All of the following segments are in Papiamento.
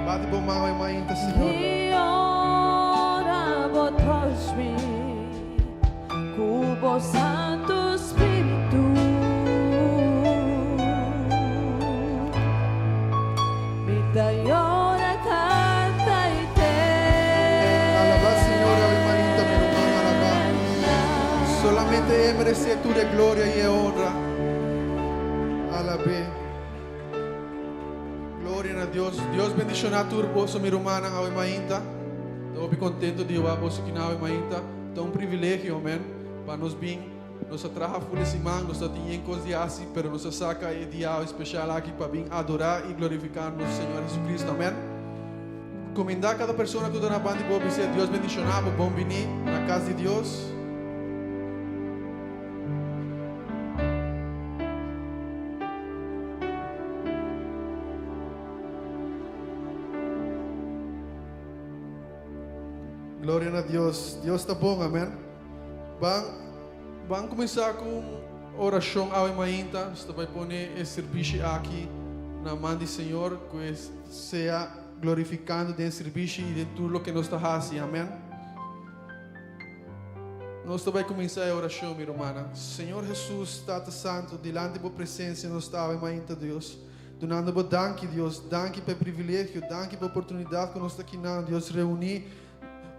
Bati bo man e mainta, Señor. Alabá Señor awe mainta, mi ruman, alabá. Solamente E meresé tur e gloria i e honra. Alab'É. Gloria na Dios. Dios bendishoná tur boso, mi rumannan, awe mainta. Ta hopi kontento di wak boso kinan awe mainta. Ta un privilegio, amen, pa nos bin. Nos a traha ful e siman, nos ta tin yen kos di hasi, pero nos a saka e dia awe speshal aki pa bin adorá i glorifiká nos Señor Jesucristo. Amen. Kumindá kada persona ku ta na banda di bo, bis'é, Dios bendishoná bo, bon biní na kas di Dios. Gloria na Dios. Dios ta bon, amen. Ban ban kuminsá ku un orashon awe mainta. Nos ta bai pone e sirbishi aki na man di Señor, ku e sea glorifikando den sirbishi i den tur loke nos ta hasi. Amen. Nos ta bai kuminsá e orashon, mi rumannan. Señor Hesus, Tata Santu, dilanti bo presensia nos ta awe mainta, Dios. Dunando bo danki, Dios. Danki pa e privilegio, danki pa e oportunidat ku nos ta kinan, Dios, reuní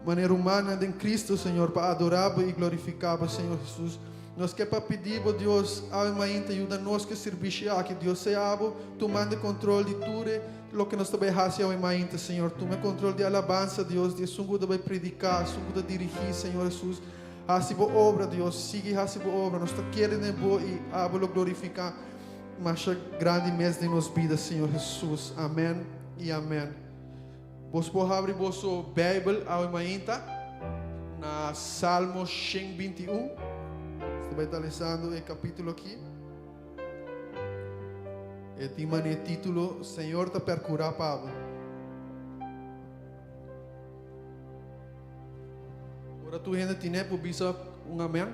manera rumannan den Cristo, Señor, pa adorá bo i glorifiká bo, Señor Hesus. Nos ke pa pidi bo, Dios, awe mainta yuda nos ku e sirbishi aki. Dios, sea abo tumando e kontrol di tur e loke nos ta bai hasi awe mainta, Señor. Tuma e kontrol di alabansa, Dios, di esun ku ta bai prediká, esun ku ta dirigí, Señor Hesus. Hasi bo obra, Dios. Sigui hasi bo obra. Nos ta kere den bo i abo lo glorifiká masha grandi mes den nos bida, Señor Hesus. Amen i amen. Bos por habri boso Bijbel awe mainta na Salmo 121. Nos ta bai ta lesando e capítulo aki. E tin mane título Señor ta percura pa bo. Ora tu hende tine por bisa un amen.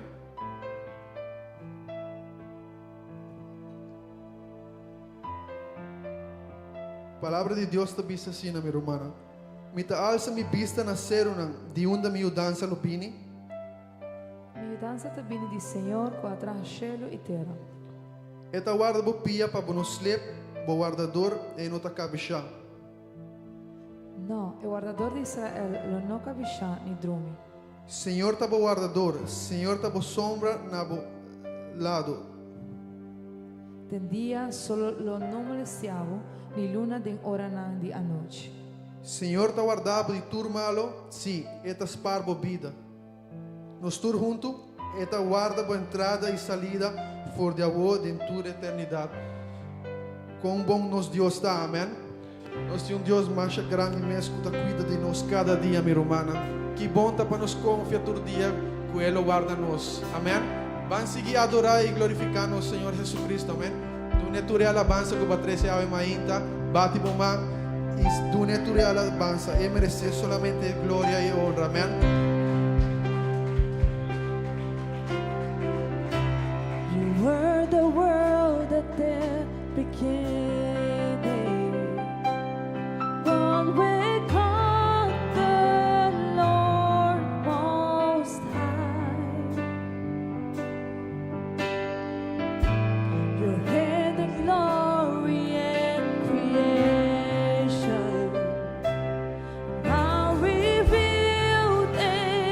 Palabra di Dios ta bisa asina, mi rumannan, Mi ta alsa mi bista na serunan, di unda mi yudansa lo bini? Mi yudansa ta bini di Señor ku a traha shelu i tera. E ta warda bo pia pa bo no slep, bo wardador, e no ta kabishá. No, e wardador di Israel lo no kabishá ni drumi. Señor ta bo wardador, Señor ta bo sombra na bo lado. Den dia solo lo no molestia bo, ni luna den oranan di anochi. Señor ta warda bo di tur malo, sí, E ta spar bo bida. Nos tur huntu, E ta warda bo entrada i salida for di awo den tur eternidad. Kon bon nos Dios ta, amen. Nos tin un Dios masha grandi mes ku ta kuida di nos kada dia, mi rumannan. Ki bon ta pa nos konfia tur dia ku E lo warda nos. Amen. Ban sigui adorá i glorifiká nos Señor Jesucristo. Amen. Dun'E tur e alabansa ku bo a trese awe mainta. Bati bo man i dun'E tur e alabansa. E meresé solamente e gloria i e honra. Amen. You were the world at the beginning, one with God the Lord Most High. Your hidden glory in creation, now revealed in.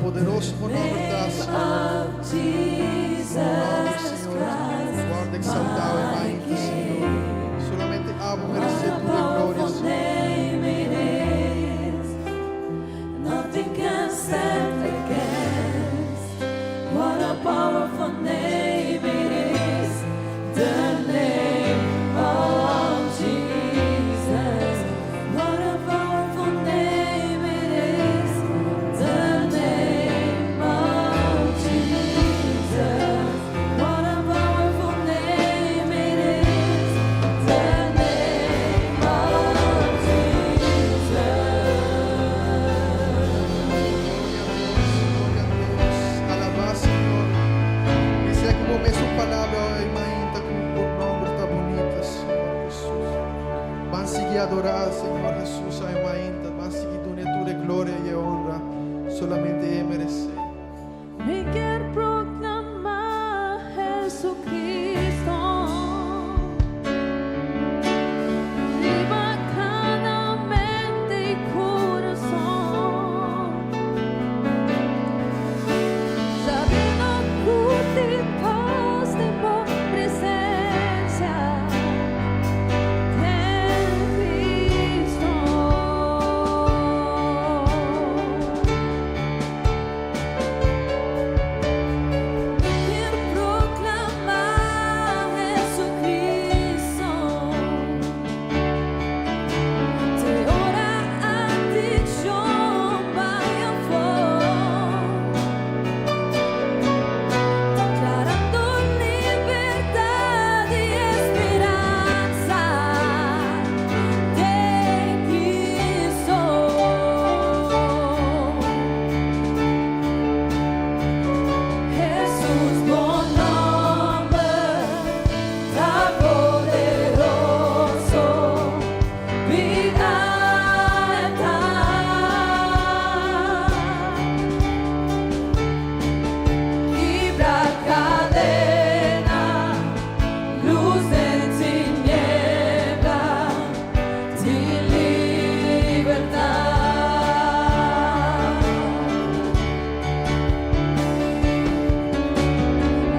Poderoso bo nòmber ta, Señor. Bo nòmber, Señor, wòrdu eksaltá e mainta, Señor. Solamente Abo meresé tur e gloria, Señor. Nothing can stand against. What a powerful name it is. The name of Jesus. What a powerful name it is. The name of Jesus. What a powerful name it is. The name of Jesus. Gloria a Dios, gloria a Dios. Alabá Señor. Bisa ku bo mesun palabra e mainta ku bo nòmber ta bunita, Señor Jesus. Ban sigui adorá, Señor Jesus, e mainta. Ban sigui duna tur gloria i honra. Solamente E meresé. Mi ke proklamá Jesucristo. Riba kada mente i kurason. Sabiendo ku tin pas den bo presensia den Cristo. Mi ke proklamá Jesucristo. Te ora adikshon bai afó. Deklarando libertat i speransa den Cristo. Jesus, bo nòmber ta poderoso, bida ta. Kibra kadena, lus den tiniebla, di libertat.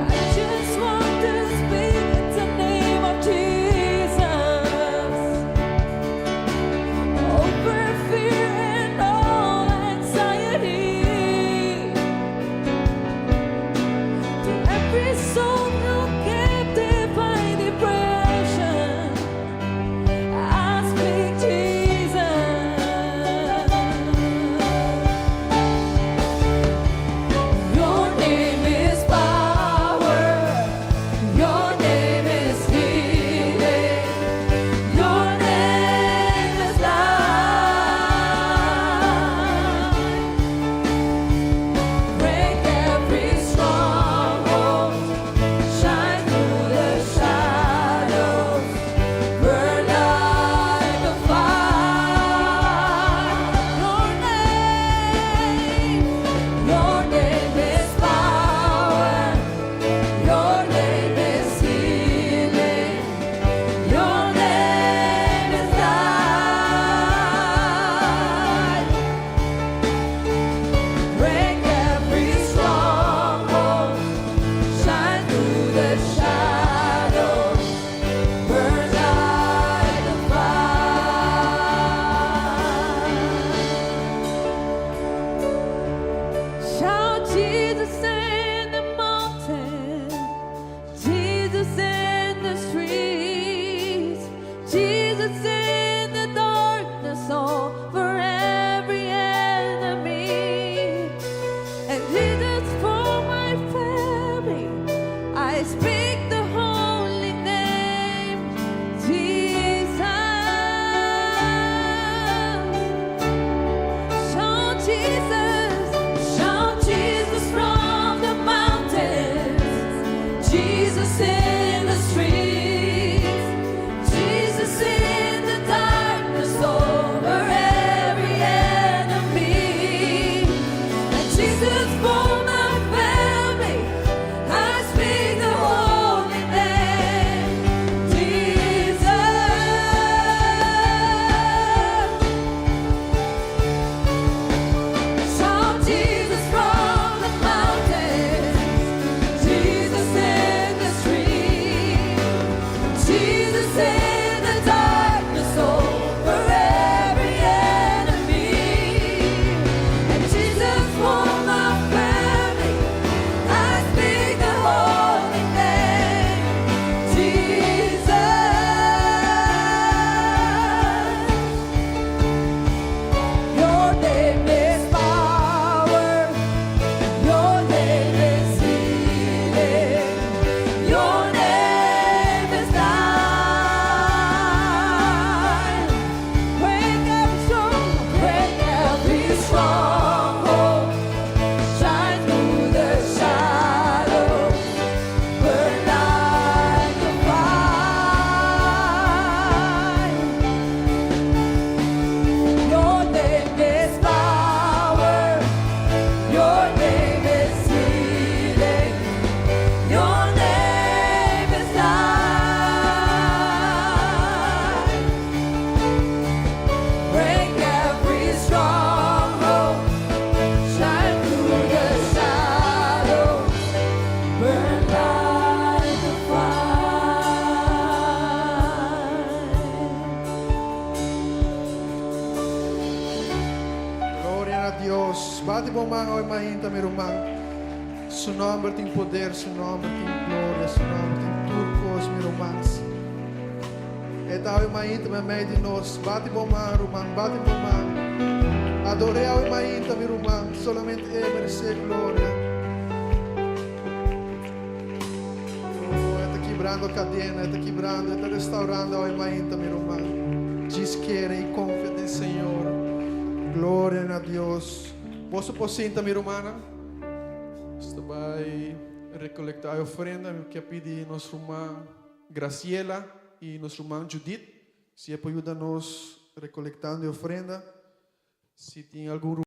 I just want to speak the name of Jesus over fear and all anxiety. To every soul held captive by depression, I speak Jesus. Your name is power. Your name is healing. Your name is life. Break every stronghold. Shine through the shadows. Burn like a fire. Your name is power. Your name is healing. Your name is life. Break every stronghold. Shine through the shadows. Burn like a fire. Shout Jesus in the mountain, Jesus in the streets, Jesus in the darkness over every enemy. And Jesus for my family, I speak the holy name, Jesus. Shout Jesus from the mountains, Jesus in the streets, Jesus in the darkness over every enemy. And Jesus for my family, I speak the holy name, Jesus. Shout Jesus from Your name is healing. Your name is life. Break every stronghold. Shine through the shadows. Burn like a fire. Gloria na Dios. Bati bo man awe mainta, mi ruman. Su nomber tin poder, su nomber tin gloria, su nomber tin tur cos, mi ruman. E ta awe mainta meimei di nos. Bati bo man, ruman, bati bo man. Ador'é awe mainta, mi ruman. Solamente E merece gloria. Oh, e ta kibrando cadena, e ta kibrando, e ta restaurando awe mainta, mi ruman. Djis kere y confia den Señor. Gloria na Dios. Boso por sinta, mi rumannan. Nos ta bay recolecta e ofrenda. Mi kier pidi nos ruman Graciela y nos ruman Judith si e por yuda nos recolectando e ofrenda. Si tin algun.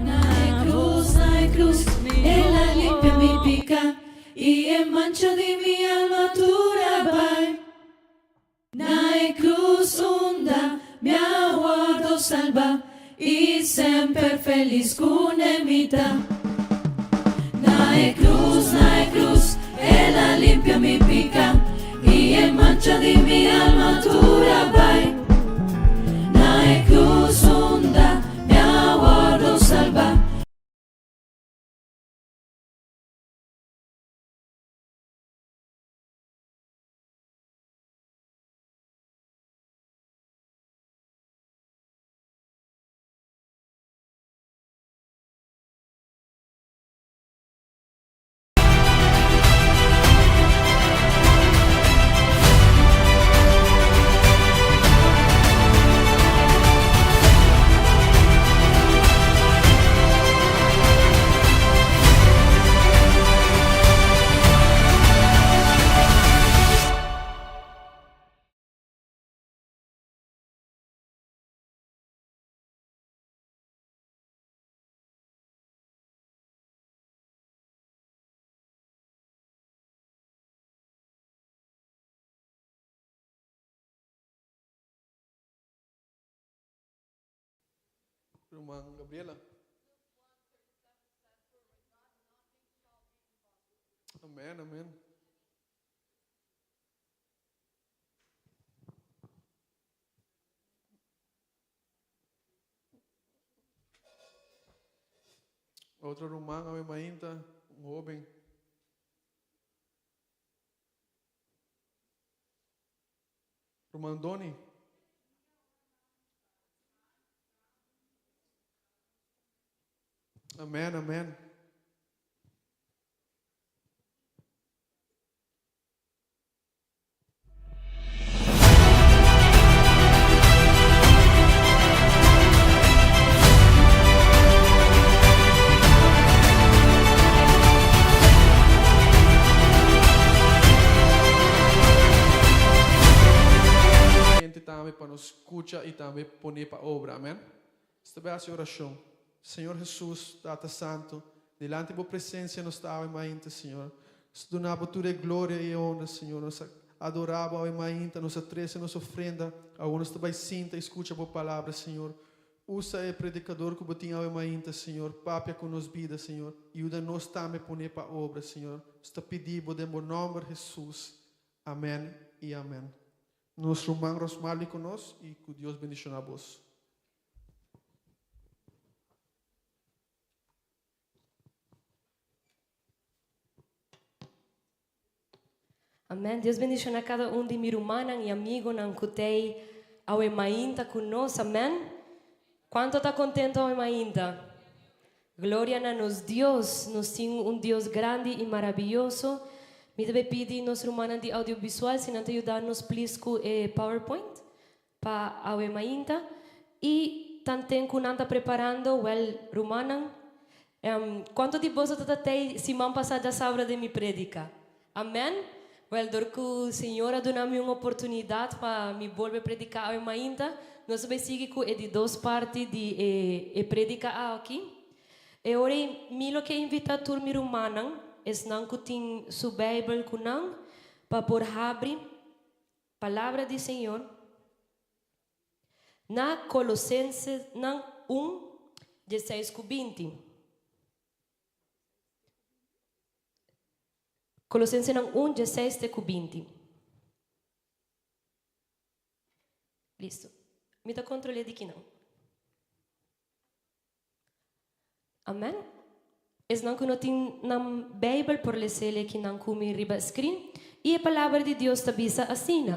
Na e cruz, na e cruz, El a limpia mi pica y e mancha di mi alma tur a bay. Na e cruz unda mi a wordo salba y semper feliz cune mi ta. Na e cruz, na e cruz, El a limpia mi pica y e mancha di mi alma tur a bay. Na e cruz unda mi a wordo salba. Ruman Gabriela. Amen, amen. Otro ruman awe mainta, un hoben. Ruman Doni. Amen, amen. Gente tambe pa nos scucha y tambe pone pa obra. Amen. Nos ta bay haci oracion. Señor Jesus, Tata Santo, dilanti Bo presencia nos ta awe mainta, Señor. Nos ta duna Bo tur e gloria y e honra, Señor. Nos a adora Bo awe mainta, nos a trece nos ofrenda. Awor nos ta bay sinta y scucha Bo palabra, Señor. Usa e predicador cu Bo tin awe mainta, Señor. Papia cu nos bida, Señor. Yuda nos tambe pone pa obra, Señor. Nos ta pidi Bo den Bo nomber, Jesus. Amen y amen. Nos ruman Rosmarly cu nos y cu Dios bendiciona bos. Amen. Dios bendiciona cada un di mi rumannan y amigonan cu t'ey awe mainta cu nos. Amen. Cuanto ta contento awe mainta? Gloria na nos Dios. Nos tin un Dios grandi y maraviyoso. Mi ta bay pidi nos rumannan di audiovisual si nan ta yuda nos please cu e PowerPoint. Pa awe mainta y tanten cu nan ta preparando, wel, rumannan, cuanto di boso ta ta tey siman pasa djasabra den mi predica? Amen? Wel, dor ku Señor a duna mi un oportunidat pa mi bolbe prediká awe mainta, nos ta bai sigui ku e di dos parti di e e predika aki. E ora ei mi lo ke invitá tur mi rumannan, esnan ku tin su Beibel ku nan, pa por habri Palabra di Señor na Kolosensenan un, dieseis ku binti. Kolosensenan un, dieseis te ku 20. Listo. Mi ta kontrol'é di kinan. Amen. Esnan ku no tin nan Beibel por les'é le kinan ku mi riba skrin. I e Palabra di Dios ta bisa asina,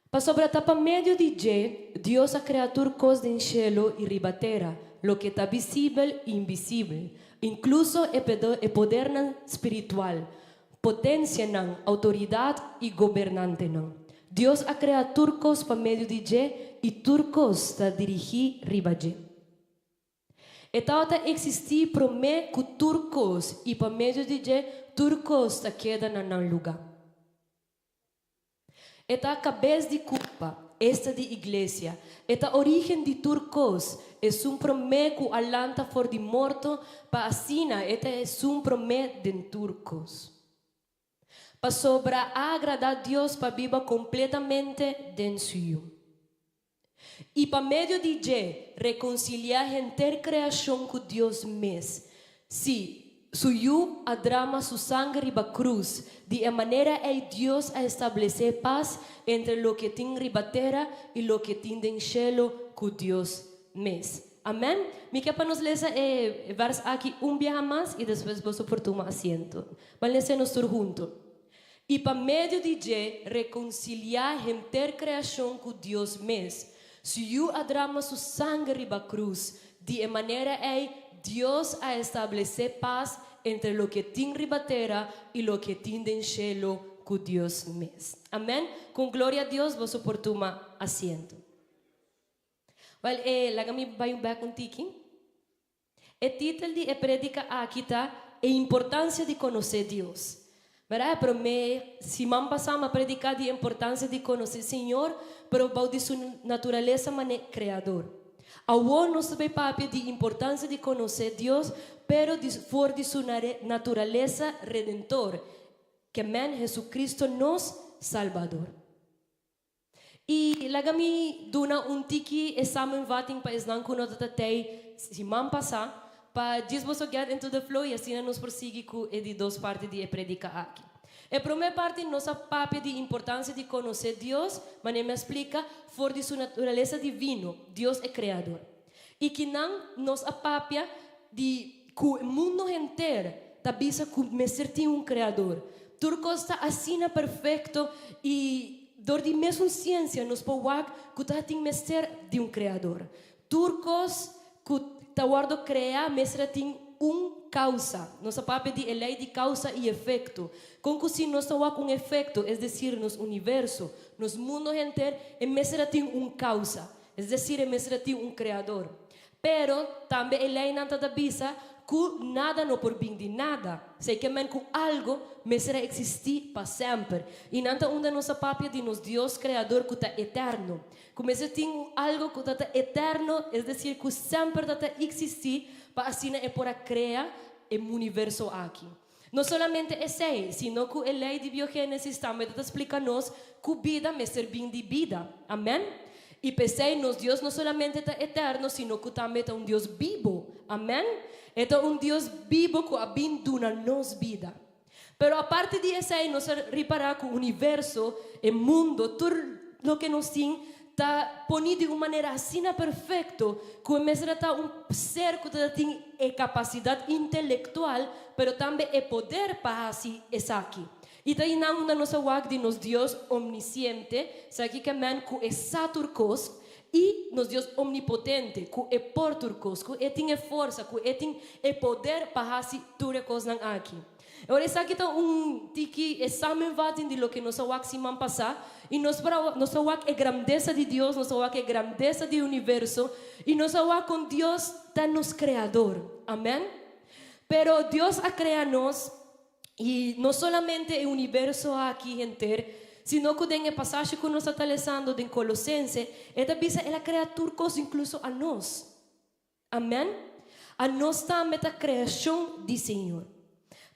Pasobra ta pa medio di dje Dios a krea tur kos den shelu i riba tera, loke ta visibel i invisibel, inkluso e e podernan spiritual, potensianan, outoridat i gobernantenan. Dios a krea tur kos pa medio di dje i tur kos ta dirigí riba dje. E tabata eksistí promé ku tur kos i pa medio di dje tur kos ta keda na nan lugá. E ta kabes di kurpa, esta di iglesia. E ta orígen di tur kos, esun promé ku a lanta for di morto, pa asina e ta esun promé den tur kos. Pasobra a agradá Dios pa biba kompletamente den su Yu. I pa medio di dje rekonsiliá henter kreashon ku Dios mes. Sí, su Yu a drama su sanger riba krus, di e manera ei Dios a establesé pas entre loke tin riba tera i loke tin den shelu ku Dios mes. Amèn. Mi ke pa nos lesa e vèrs aki un biaha mas i despues boso por tuma asiento. Ban les'é nos tur huntu. I pa medio di dje rekonsiliá henter kreashon ku Dios mes. Su Yu a drama su sanger riba krus. Di e manera ei, Dios a establesé pas entre loke tin riba tera i loke tin den shelu ku Dios mes. Amèn. Ku gloria a Dios boso por tuma asiento. Wèl, e laga mi bai un bèk un tiki. E titel di e predika aki ta E importansia di konosé Dios. Bèrda e promé siman pasá mi a prediká di e importansia di konosé Señor pero bou di su naturalesa manera Kreador. Awor nos ta bai papia di importansia di konosé Dios pero di for di su naturalesa Redentor, ke men Jesucristo nos Salbador. I laga mi duna un tiki e samenvatting pa esnan ku no ta tei siman pasá, pa djis boso get into the flow i asina nos por sigui ku e di dos parti di e predika aki. E promé parti nos a papia di importansia di konosé Dios, manera mi a splika, for di su naturalesa divino, Dios e Kreador. I kinan nos a papia di ku e mundo henter ta bisa ku mester tin un Kreador. Tur kos ta asina perfekto i dor di mesun siensia nos por wak ku ta tin mester di un Kreador. Tur kos ku ta wòrdu kreá mester a tin un kausa. Nos a papia di e lei di kausa i efekto. Kon ku si nos ta wak un efekto, es desir nos universo, nos mundo henter, e mester a tin un kausa. Es desir e mester a tin un Kreador. Pero, tambe e leinan ta ta bisa ku nada no por bin di nada. Esei ke men ku algu mester a eksistí pa semper. I nan ta unda nos a papia di nos Dios Kreador ku ta eterno. Ku mester tin un algu ku ta ta eterno, es desir ku semper ta ta eksistí pa asina e por a krea e muniverso aki. No solamente esei, sino ku e lei di biogénesis tambe ta ta splika nos ku bida mester bin di bida. Amèn. I p'esei nos Dios no solamente ta eterno, sino ku tambe ta un Dios bibu. Amèn. E ta un Dios bibu ku a bin duna nos bida. Pero aparte di esei nos a ripará ku universo, e mundo, tur loke nos tin, ta poní di un manera asina perfekto ku e mester a ta un ser ku ta tin e kapasidat intelektual pero tambe e poder pa hasi esaki. I ta einan unda nos a wak di nos Dios omnisiente, esaki ke men ku e sa tur kos, i nos Dios omnipotente, ku e por tur kos, ku e tin e forsa, ku e tin e poder pa hasi tur e kosnan aki. Ora esaki ta un tiki e samenvatting di loke nos a wak siman pasá, i nos por a nos a wak e grandesa di Dios, nos a wak e grandesa di universo, i nos a wak kon Dios ta nos Kreador. Amèn. Pero Dios a krea nos. I no solamente e universo aki henter, sino ku den e pasashi ku nos ta lesando den Kolosense, e ta bisa el a krea tur kos, inkluso anos. Amèn? Anos tambe ta kreashon di Señor.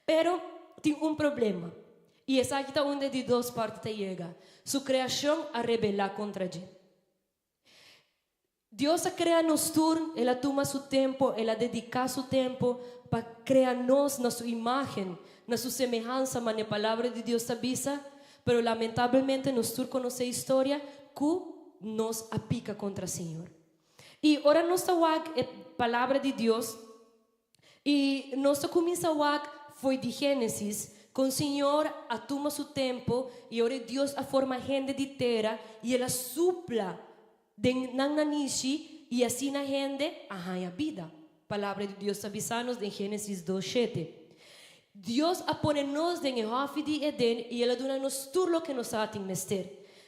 Pero tin un problema, i esaki ta unda e di dos parti ta yega, Su kreashon a rebelá kontra dje. Dios a krea nos tur, el a tuma su tempu, el a dediká su tempu pa krea nos na su imágen, na su semehansa, manera e Palabra di Dios ta bisa, pero lamentablemente nos tur konosé historia ku nos a pika kontra Señor. I ora nos ta wak e Palabra di Dios, I nos ta kuminsá wak fo'i di Génesis kon Señor a tuma su tempu i ora Dios a forma hende di tera i el a supla den nan nanishi i asina hende a haña bida. Palabra di Dios ta bisa nos den Génesis dos shete. Dios a pone nos den e hòfi di Edén i el a duna nos tur loke nos tabatin mester.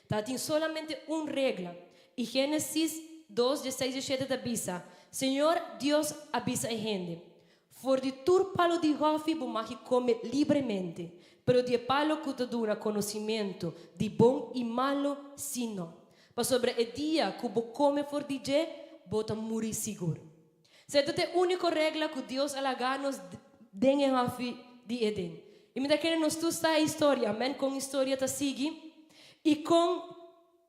Tabatin solamente un regla, I Génesis dos, dieseis i shete ta bisa, Señor Dios a bisa e hende, For di tur palu di hòfi bo mag kome libremente, pero di e palu ku ta duna konosimentu di bon i malu sí no, pasobra e dia ku bo kome for di dje, bo ta muri sigur. Esei ta e úniko regla ku Dios a laga nos den e hòfi di Edén. I mi ta kere nos tur sa e historia, amèn, kon historia ta sigui i kon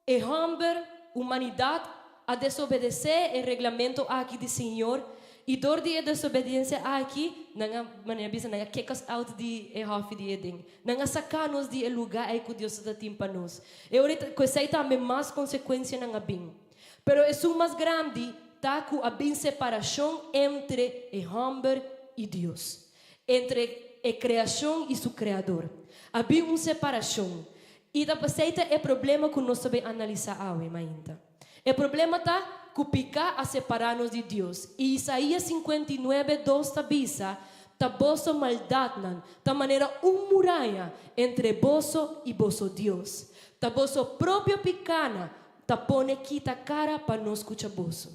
E hòmber, humanidat, a desobedesé e reglamento aki di Señor, i dor di e desobediensia aki, nan a, manera bisa, nan a kick us out di e hòfi di Edén. Nan a saka nos di e lugá ei ku Dios ta tin pa nos. E ora ku esei tambe mas konsekuensianan a bin. Pero esun mas grandi ta ku a bin separashon entre e hòmber i Dios, entre e kreashon i su Kreador. A bin un separashon. I ta p'esei ta e problema ku nos ta bay analisá awe mainta. E problema ta ku piká a separá nos di Dios. I Isaías 59, dos ta bisa, Ta boso maldatnan ta manera un muraya entre boso i boso Dios. Ta boso propio pikánan ta pone kita kara pa no skucha boso.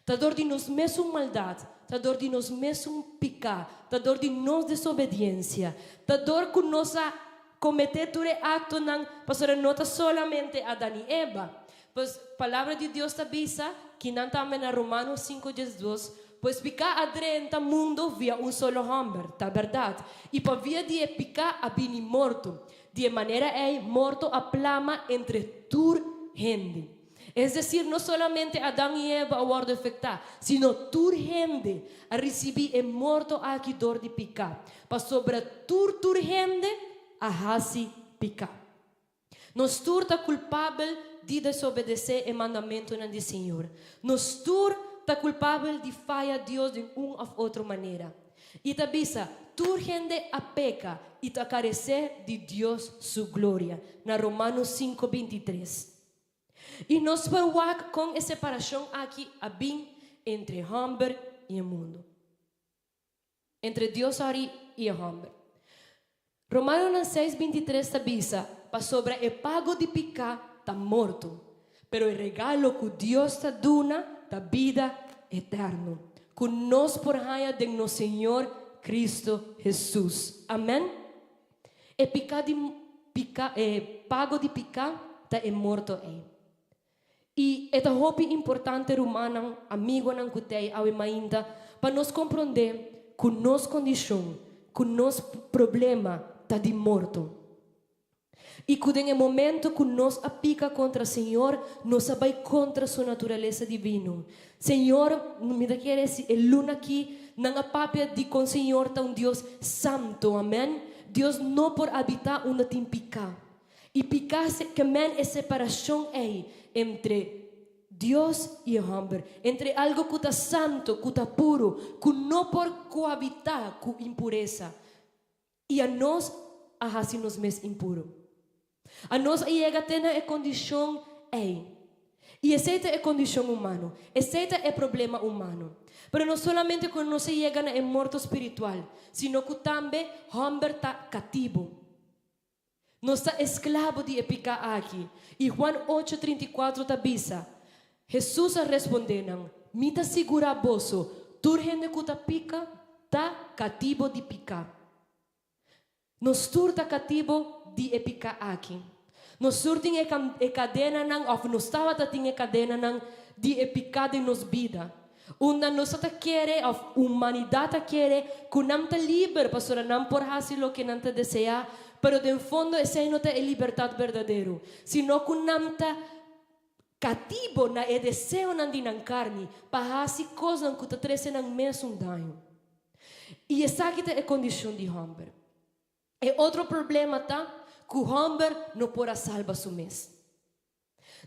Ta dor di nos mesun maldat, ta dor di nos mesun piká, ta dor di nos desobediensia, ta dor ku nos a kometé tur e aktonan, pasobra no ta solamente Adan i Eva. Pues, Palabra di Dios ta bisa, kinan tambe na Romanos sinku diesdos, Pues piká a drenta mundu via un solo hòmber, ta bèrdat, i pa via di e piká a bini morto. Di e manera ei morto a plama entre tur hende. Es desir, no solamente Adan i Eva a wòrdu efektá, sino tur hende a risibí e morto aki dor di piká, pasobra tur tur hende a hasi piká. Nos tur ta kulpabel di desobedesé e mandamentunan di Señor. Nos tur ta kulpabel di faya Dios den un òf otro manera. I ta bisa, Tur hende a peka i ta karesé di Dios su gloria, na Romanos sinku 23. I nos por wak kon e separashon aki a bin entre hòmber i e mundu. Entre Dios ori i e hòmber. Romanonan seis 23 ta bisa, Pasobra e pago di piká ta morto, pero e regalo ku Dios ta duna ta bida eterno, ku nos por haña den nos Señor Kristu Hesus. Amèn. E piká di piká, e pago di piká ta e morto ei. I e ta hopi importante rumannan, amigonan ku t'ei awe mainta pa nos komprondé ku nos kondishon, ku nos problema ta di morto. I ku den e momento ku nos a pika kontra Señor, nos a bai kontra Su naturalesa divino. Señor, mi ta kere si e luna aki nan a papia di kon Señor ta un Dios santo, amen. Dios no por habitá unda tin piká. I piká ke men e separashon ei entre Dios i e hòmber, entre algu ku ta santo, ku ta puru, ku no por kohabitá ku impuresa. I anos a hasi nos mes impuru. Anos a yega te na e kondishon ei. I esei ta e kondishon humano. Esei ta e problema humano. Pero no solamente ku nos a yega na e morto spiritual, sino ku tambe hòmber ta katibu. Nos ta esklabo di e piká aki. I Juan ocho 34 ta bisa, Hesus a respondé nan, Mi ta sigurá boso, tur hende ku ta pika ta katibu di piká. Nos tur ta katibu di e piká aki. Nos tur tin e kadenanan òf nos tabata tin e kadenanan di e piká den nos bida. Unda nos ta kere òf humanidat ta kere ku nan ta liber pasobra nan por hasi loke nan ta deseá, pero den fondo esei no ta e libertat berdadero, sino ku nan ta katibo na e deseonan di nan karni pa hasi kosnan ku ta trese nan mesun daño. I esaki ta e kondishon di hòmber. E otro problema ta ku hòmber no por a salba su mes.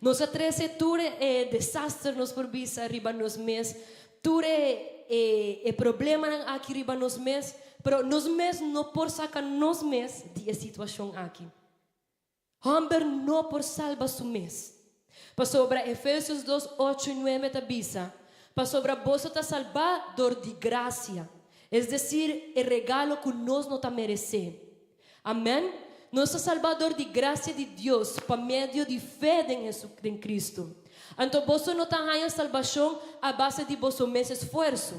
Nos a trese tur e desaster, nos por bisa, riba nos mes, tur e e problemanan aki riba nos mes, pero nos mes no por saka nos mes di e situashon aki. Hòmber no por salba su mes. Pasobra Efesios dos, ocho i nuebe ta bisa, Pasobra boso ta salbá dor di grasia, es desir, e regalo ku nos no ta meresé. Amèn. Nos ta salbá dor di grasia di Dios pa medio di fe den Hesu, den Kristu. Anto boso no ta haña salbashon a base di boso mes esfuerso.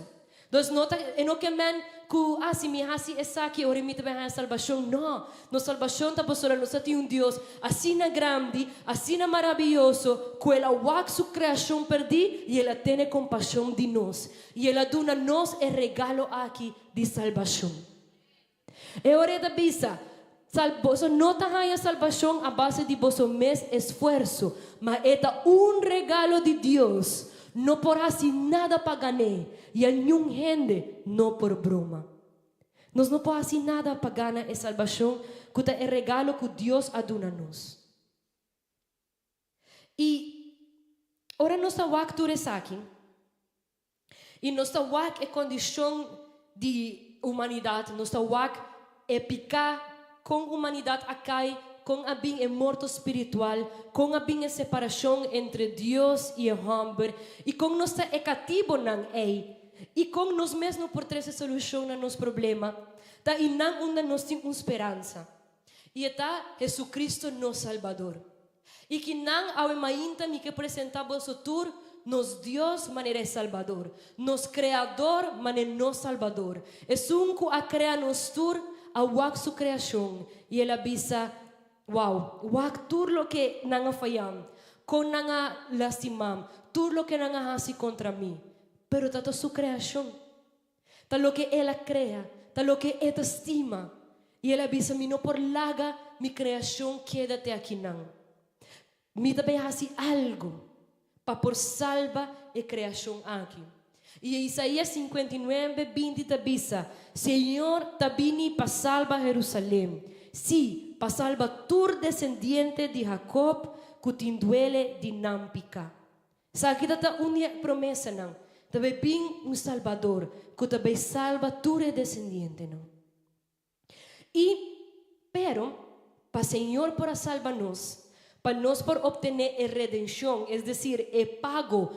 Dus no ta, e no ke men ku, ah, si mi hasi esaki ora mi ta bai haña salbashon. No, nos salbashon ta pasobra nos ta tin un Dios asina grandi, asina maravioso, ku el a wak su kreashon pèrdí i el a tene kompashon di nos i el a duna nos e regalo aki di salbashon. E ora e ta bisa, Sal, boso no ta haña salbashon a base di boso mes esfuerso, ma e ta un regalo di Dios. No por hasi nada pa gan'é, i a niun hende no por broma. Nos no por hasi nada pa gana e salbashon ku ta e regalo ku Dios a duna nos. I ora nos ta wak tur esaki, I nos ta wak e kondishon di humanidat, nos ta wak e piká, kon humanidat a kai, kon a bin e morto spiritual, kon a bin e separashon entre Dios i e hòmber, i kon nos ta e katibonan ei, i kon nos mes no por trese solushon na nos problema. Ta einan unda nos tin un speransa, i e ta Jesucristo nos Salbador. I ki nan awe mainta mi ke presentá boso tur nos Dios manera e Salbador, nos Kreador mane nos Salbador, esun ku a krea nos tur, a wak su kreashon i el a bisa, Wow, wak tur loke nan a fayam, kon nan a lastimam, tur loke nan a hasi kontra mi. Pero ta ta su kreashon. Ta loke El a krea, ta loke E ta stima. I El a bisa, Mi no por laga mi kreashon keda te akinan. Mi ta bai hasi algu pa por salba e kreashon aki. I Isaías 59, 20 ta bisa, Señor ta bini pa salba Herusalèm, sí, pa salba tur desendiente di Jakob ku tin duele di nan piká. Esaki ta ta un di e promesanan, ta bai bin un Salbador ku ta bai salba tur e desendientenan. I, pero, pa Señor por a salba nos, pa nos por optené e redenshon, es desir, e pago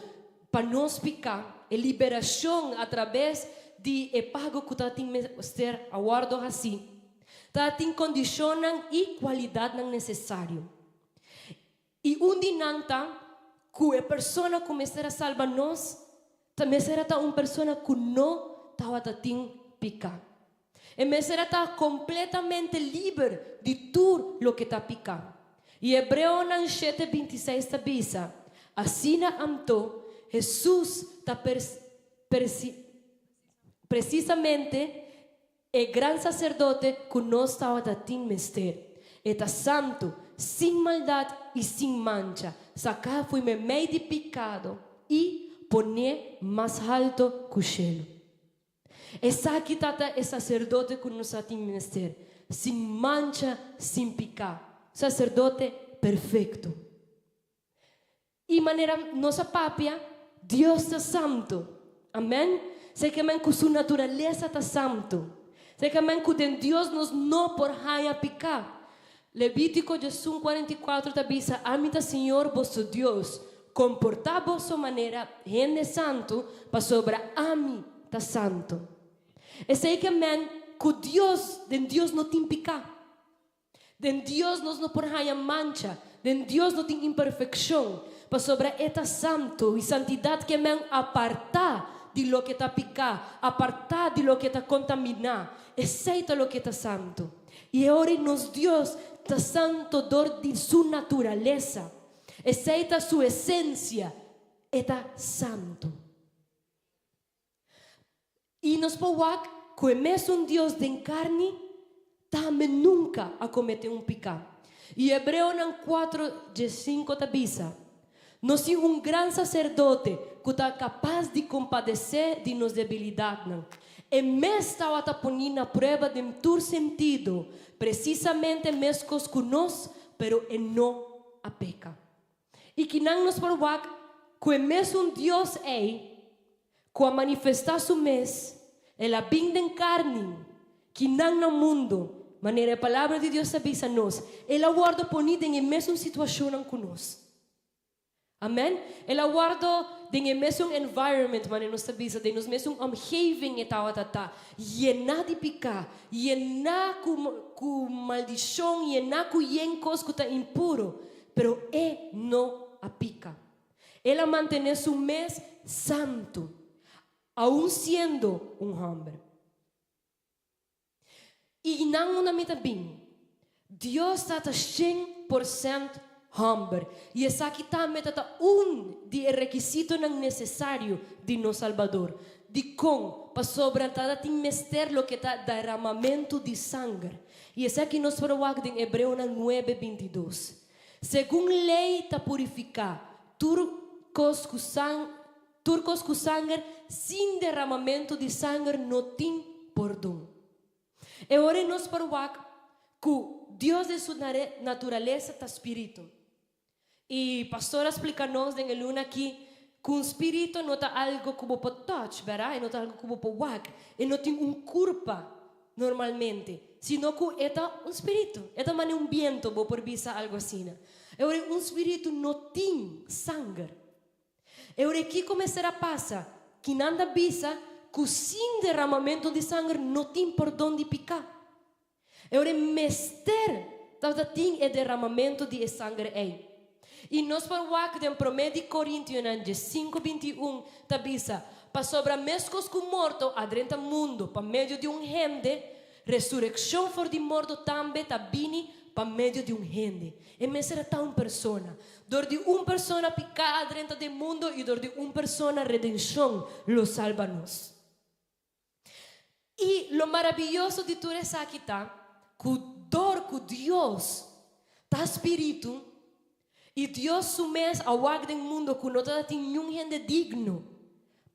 pa nos piká, e liberashon atrabes di e pago ku tabatin mester a wòrdu hasí, tabatin kondishonnan i kualidatnan nesesario. I un di nan ta ku e persona ku mester a salba nos ta mester a ta un persona ku no tabata tin piká. E mester a ta kompletamente liber di tur loke ta piká. I Hebreonan shete 26 ta bisa, Asina anto, Hesus ta presisamente E gran saserdote ku nos tabata tin mester. E ta santu, sin maldat i sin mancha, saká fo'i meimei di pikado i pon'é mas halto ku shelu. Esaki ta ta e saserdote ku nos a tin mester, sin mancha, sin piká, saserdote perfekto. I manera nos a papia, Dios ta santu. Amen. Sekemen ku su naturalesa ta santu. Sekemen ku den Dios nos no por haña piká. Levítiko 11, 44 ta bisa, Ami ta Señor boso Dios. Komportá boso manera hende santu, pasobra ami ta santu. Esei ke men ku Dios, den Dios no tin piká. Den Dios nos no por haña mancha, den Dios no tin imperfekshon, pasobra E ta santu, i santidat ke men apartá di loke ta piká, apartá di loke ta kontaminá, esei ta loke ta santu. I e ora nos Dios ta santo dor di su naturalesa. Esei ta su esensia, e ta santo. I nos por wak ku e mesun Dios den karni tambe nunka a kometé un piká. I Hebreonan kuatro diesinku ta bisa, Nos tin un gran saserdote ku ta kapas di kompadesé di nos debilidatnan. E mes tabata poní na prueba den tur sentido, presisamente meskos ku nos, pero e no a peka. I kinan nos por wak ku e mesun Dios ei ku a manifestá su mes, el a bin den karni, kinan na mundu, manera e Palabra di Dios ta bisa nos, el a wòrdu poní den e mesun situashonnan ku nos. Amèn. El a wòrdu den e mesun environment, manera nos ta bisa, den nos mesun omgeving e tabata ta, yená di piká, yená ku ku maldishon, yená ku yen kos ku ta impuro, pero e no a pika. El a mantené su mes santu, aun siendo un hòmber. I nan unda mi ta bin? Dios ta 100% hòmber, i esaki tambe ta ta un di e rekisitonan nesesario di nos Salbador. Dikon? Pasobra ta tin mester loke ta deramamentu di sanger. I esaki nos por wak den Hebreonan 9:22. Segun lei ta purifiká tur kos ku sanger, sin deramamentu di sanger no tin pordon. E ora nos por wak ku Dios den su naturalesa ta spiritu. I pastor a splika nos den e luna aki ku un spiritu no ta algu ku bo por touch, bèrdat? E no ta algu ku bo por wak. E no tin un kurpa normalmente, sino ku e ta un spiritu. E ta manera un bientu, bo por bisa algu asina. E ora un spiritu no tin sanger. E ora kiko mester a pasa? Kinan ta bisa ku sin deramamentu di sanger no tin pordon di piká. E ora mester tabata tin e deramamentu di e sanger ei. I nos por wak den Promé di Korintionan 15:21 ta bisa, pasobra meskos ku morto a drenta mundu pa medio di un hende, resurekshon for di morto tambe ta bini pa medio di un hende. E mester a ta un persona. Dor di un persona piká a drenta den mundu i dor di un persona redenshon lo salba nos. I lo maravioso di tur esaki ta ku dor ku Dios ta spiritu i Dios su mes a wak den mundu ku no tabatin niun hende digno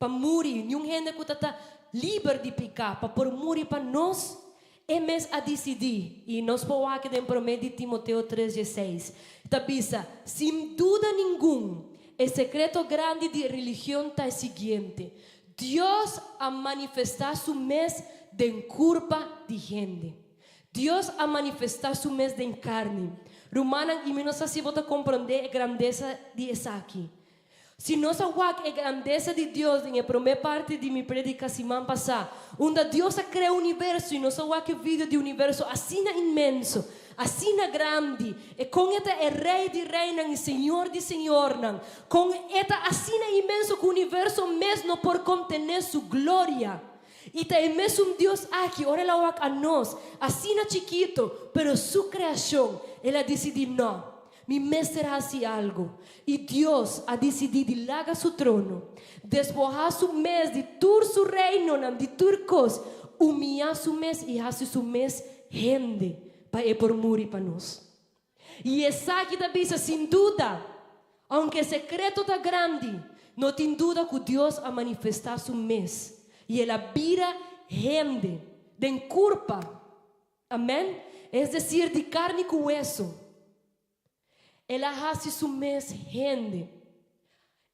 pa muri, niun hende ku ta liber di piká pa por muri pa nos, e mes a disidí, i nos por wak den Promé di Timoteo 3:16, ta bisa, Sin duda ningun, e sekreto grandi di religion ta e siguiente, Dios a manifestá su mes den kurpa di hende. Dios a manifestá su mes den karni. Rumannan, i mi no sa si bo ta komprondé e grandesa di esaki. Si nos a wak e grandesa di Dios den e promé parti di mi prédika siman pasá, unda Dios a krea universo i nos a wak e video di universo asina inmenso, asina grandi, e kon e ta e Rei di reinan i Señor di señornan, kon e ta asina inmenso ku universo mes no por kontené su gloria. I ta e mesun Dios aki, ora el a wak anos, asina chikito, pero su kreashon, el a disidí, No, mi mester hasi algu. I Dios a disidí di laga su trono, despohá su mes di tur su reinonan, di tur kos, humiyá su mes i hasi su mes hende pa e por muri pa nos. I esaki ta bisa sin duda, ounke e sekreto ta grandi, no tin duda ku Dios a manifestá su mes i el a bira hende den kurpa, amèn, es desir di karni ku weso. El a hasi su mes hende.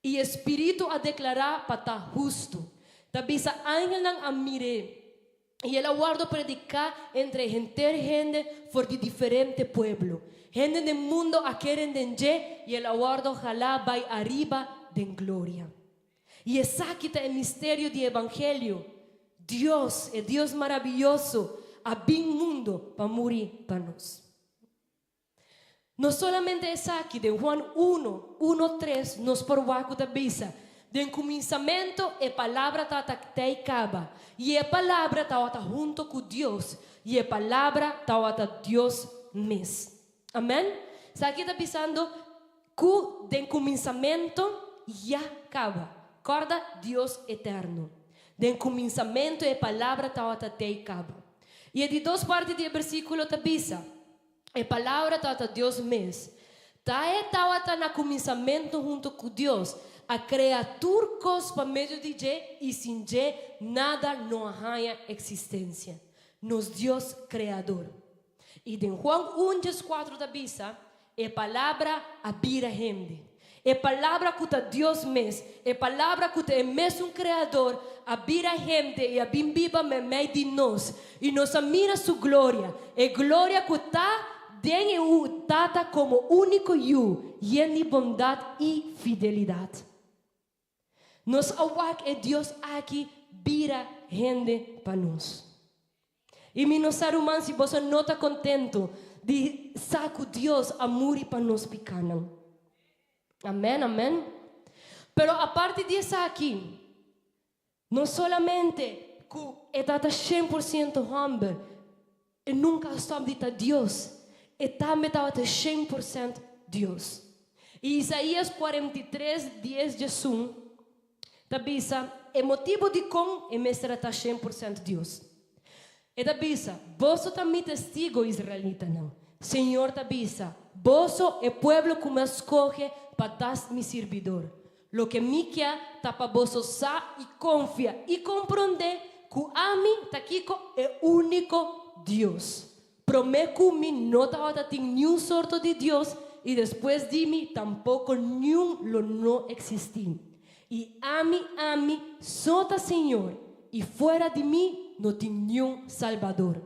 I e spiritu a deklará pa ta hustu. Ta bisa angelnan a mir'é, i el a wòrdu prediká entre henter hende for di diferente pueblo. Hende den mundu a kere den dje, i el a wòrdu halá bai ariba den gloria. I esaki ta e misterio di evangelio, Dios, e Dios maravioso, a bin mundu pa muri pa nos. No solamente esaki, den Juan 1, 1, 3, nos por wak ku ta bisa, Den kuminsamentu e Palabra tabata tei kaba, i e Palabra tabata huntu ku Dios, i e Palabra tabata Dios mes. Amèn. Esaki ta bisando ku den kuminsamentu ya kaba. Kòrda, Dios eterno. Den kuminsamentu e Palabra tabata tei kaba. I e di dos parti di e bersíkulo ta bisa, E Palabra tabata Dios mes. Ta e tabata na kuminsamentu huntu ku Dios. A krea tur kos pa medio di dje i sin dje nada no a haña eksistensia. Nos Dios Kreador. I den Juan un dieskuatro ta bisa, E Palabra a bira hende. E Palabra ku ta Dios mes, e Palabra ku ta e mesun Kreador, a bira hende i a bin biba meimei di nos. I nos a mira su gloria, e gloria ku ta den e Tata komo úniko Yu, yen di bondat i fidelidat. Nos a wak e Dios aki bira hende pa nos. I mi no sa ruman si boso no ta kontentu di sa ku Dios a muri pa nos pikanan. Amen, amen. Pero aparte di esaki, no solamente ku e tata 100% hòmber, e nunka a stòp di ta Dios, e tambe tabata 100% Dios. I Isaías 43, 10, 11 ta bisa e motibu dikon e mester a ta 100% Dios. E ta bisa, Boso ta mi testigo, israelitanan. Señor ta bisa, Boso, e pueblo ku mi a skohe pa ta mi sirbidor. Loke mi kia ta pa boso sa i konfia i komprondé ku ami ta kiko? E úniko Dios. Promé ku mi no tabata tin niun sorto di dios i despues di mi tampoko niun lo no eksistí. I ami, ami so ta Señor, i fuera di mi no tin niun Salbador.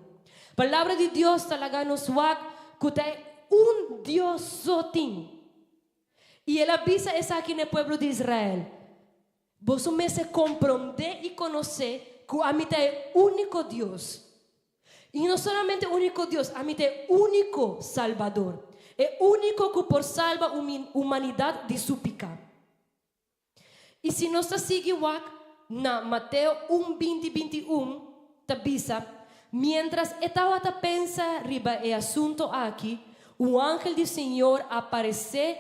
Palabra di Dios ta laga nos wak ku ta e un Dios so tin. I el a bisa esaki na e pueblo di Israel, Boso mester komprondé i konosé ku ami ta e úniko Dios. I no solamente úniko Dios, ami ta e úniko Salbador, e úniko ku por salba humanidat di su piká. I si nos ta sigui wak na Mateo un 20 21, ta bisa, Miéntras e tabata pensa riba e asunto aki, un angel di Señor a aparesé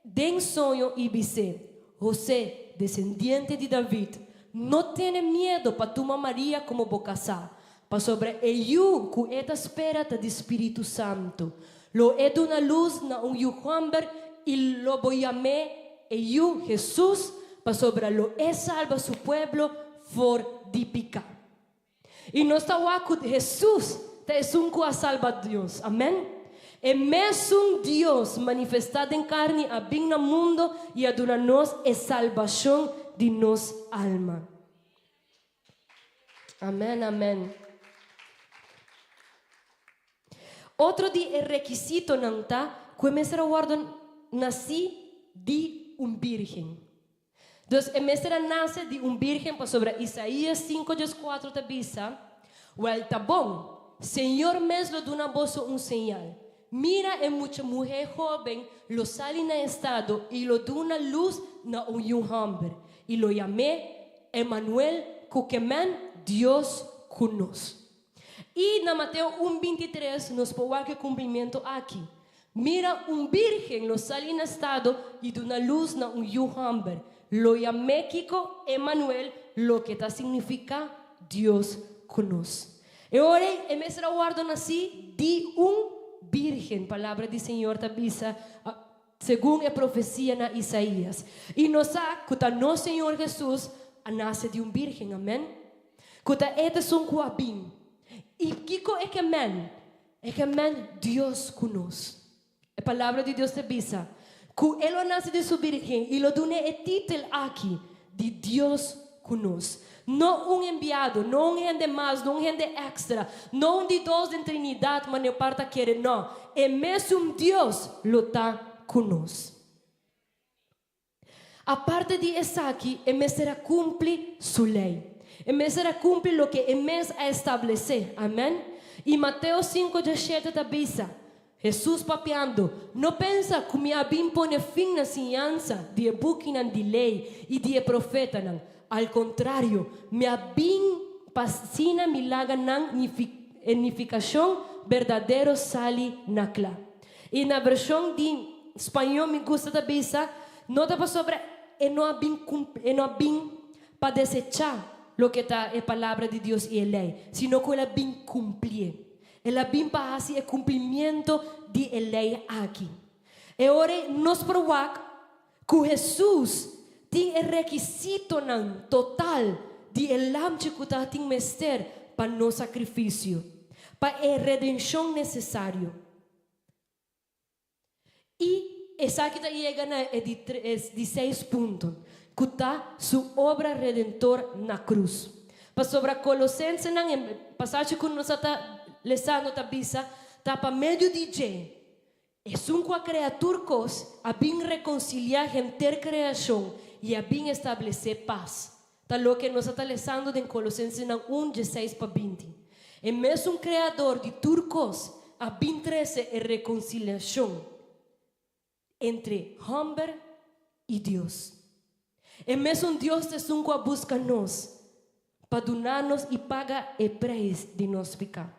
den soño i bis'é, José, desendiente di David, no tene miedo pa tuma Maria komo bo kasá, pasobra e yu ku e ta spera ta di Spiritu Santu. Lo e duna lus na un yu hòmber i lo bo yam'é e yu Hesus, pasobra lo e salba su pueblo for di piká. I nos ta wak ku Hesus ta esun ku a salba Dios. Amèn. E mesun Dios manifestá den karni a bin na mundo i a duna nos e salbashon di nos alma. Amèn, amèn. Otro di e rekisitonan ta ku e mester a wòrdu nasí di un bírgen. Dus e mester a nase di un bírgen pasobra Isaías 5:4 ta bisa, Wèl ta bon, Señor mes lo duna boso un señal, Mira e mucha muhé hóben lo sali na estado i lo duna lus na un yu hòmber, i lo yam'é Emanuel ku ke men Dios ku nos. I na Mateo un 23 nos por wak e kumplimentu aki, Mira, un bírgen lo sali na stado i duna lus na un yu hòmber. Lo yam'é kiko? Emanuel, loke ta signifiká Dios ku nos. E ora ei e mester a wòrdu nasí di un bírgen, palabra di Señor ta bisa segun e profesia na Isaías. I nos sa ku ta nos Señor Hesus a nase di un bírgen, amèn? Ku ta e ta esun ku a bin. I kiko e ke men? E ke men Dios ku nos. E Palabra di Dios ta bisa ku e lo nase di su bírgen i lo dun'é e titel aki di Dios ku nos. No un enviado, no un hende mas, no un hende èkstra, no un di dos den Trinidat manera par ta kere, no, e mesun Dios lo ta ku nos. Aparte di esaki, e mester a kumpli su lei. E mester a kumpli loke e mes a establesé. Amèn. I Mateo 5:17 ta bisa. Hesus papiando, No pensa ku mi a bin pone fin na siñansa di e bukinan di Lei i di e profetanan. Al kontrario, mi a bin pa asina mi laga nan e nifikashon berdadero sali na kla. I na vershon di spañó mi gusta ta bisa, No ta pasobra e no a bin e no a bin pa desechá loke ta e Palabra di Dios i e Lei, sino ku el a bin kumplié. El a bin pa hasi e kumplimiento di e lei aki. E ora ei nos por wak ku Hesus tin e rekisitonan total di e lamchi ku ta tin mester pa nos sakrifisio, pa e redenshon nesesario. I esaki ta yega na e di e di seis punto, ku ta su obra redentor na krus. Pasobra Kolosensenan, e pasashi ku nos a ta lesando ta bisa, ta pa medio di dje, esun ku a krea tur kos a bin rekonsiliá henter kreashon i a bin establesé pas. Ta loke nos a ta lesando den Kolosensenan un, dieseis pa 20. E mesun Kreador di tur kos a bin trese e rekonsiliashon entre hòmber i Dios. E mesun Dios ta esun ku a buska nos pa duna nos i paga e preis di nos piká.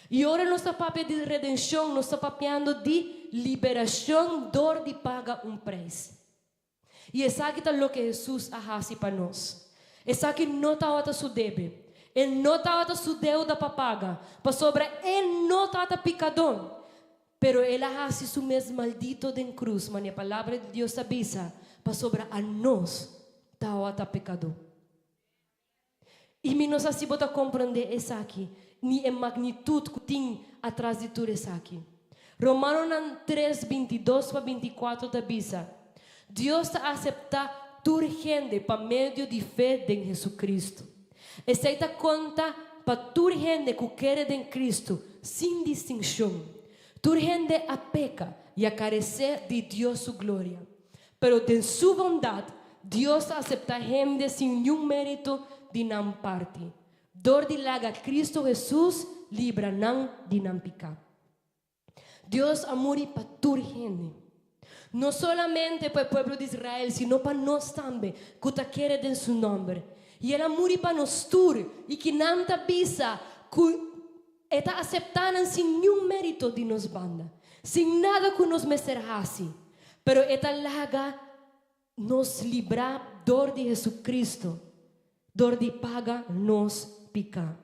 I ora nos ta papia di redenshon, nos ta papiando di liberashon dor di paga un preis. I esaki ta loke Hesus a hasi pa nos. Esaki no tabata su debe. E no tabata su deuda pa paga, pasobra e no tabata pikadó. Pero el a hasi su mes maldito den krus, manera e Palabra di Dios ta bisa, pasobra anos tabata pekadó. I mi no sa si bo ta komprondé esaki, ni e magnitut ku tin atras di tur esaki. Romanonan tres, 22 pa 24 ta bisa, Dios ta aseptá tur hende pa medio di fe den Hesukristu. Esei ta konta pa tur hende ku kere den Kristu, sin distinshon. Tur hende a peka i a karesé di Dios su gloria. Pero den su bondat, Dios ta aseptá hende sin niun mérito di nan parti, dor di laga Cristo Hesus libra nan di nan piká. Dios a muri pa tur hende, no solamente pa e pueblo di Israel, sino pa nos tambe ku ta kere den su nòmber. I el a muri pa nos tur, i kinan ta bisa ku E ta aseptá nan sin niun mérito di nos banda, sin nada ku nos mester hasi, pero E ta laga nos librá dor di Hesucristo, dor di paga nos piká.